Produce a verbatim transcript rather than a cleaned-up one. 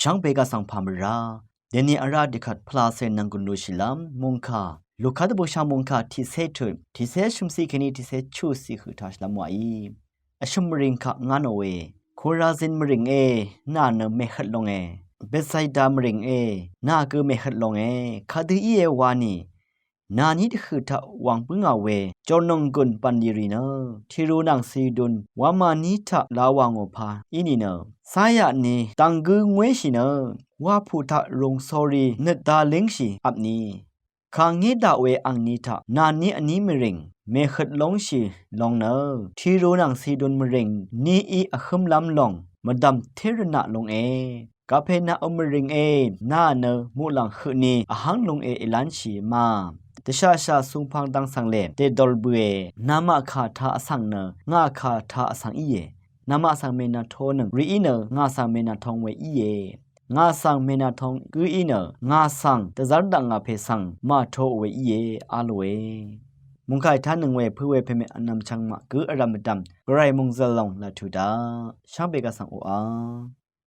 Shvngbe gvsvng pà mvrá deni vrá dvkvt pvlacè nvng gùn lushìlv́m mungkà Luka dvbùshà mungkà tiqcé tut, tiqcé shø̀mciq kèní tiqcé chuqciq høq taq shvlv́m wàí. Vshø̀m mvrìng kaq ngá nò we, Korazin mvrìng e, nà nø mèhøt longe. Betsaida mvrìng e, nà gø mèhøt longe. Kadø íe wa nì, nàní dvhø̀ taq wàng bǿngà we jòrnònggùn bv̀nlì rì nø Tiru nvng Sidun wamàní taq la wà ngò pà í nìnø, cáyaq ni dv̀ng gǿ ngwéshì nø wapù taq rùng sórí nøt da língshì vpni. Kàngé daq we angni taq nàní vní mvrìng mèhøt lóngshì long nø Tiru nvng Sidun mvrìng nií vhǿmlv́m lòng mvdv̀m té rvnaq lúnge. Kapenaum mvrìng e, nà nø muqlàng høq ni vháng lúnge èlv́nshì ma. Dvshàshà sùngpvng dvng svng lè dèdol bøe, namaq kà taq vsvng nø ngà kà taq vsvng íe. Namaq svng mènàtó nøng rìí nø ngà svng mènàtóng we íe. Ngà svng mènàtóng gǿí nø ngà svng dvzv́r daq ngà pè svng màtó we íe, a lòe. Mungkà ètánøng we pø̄ we pèmè vnvm chvngmaq gǿ vrv̀m mvdv̀m gvray mòngzø̀l lòng laq tuq daq. Shvngbe gvsvng oqà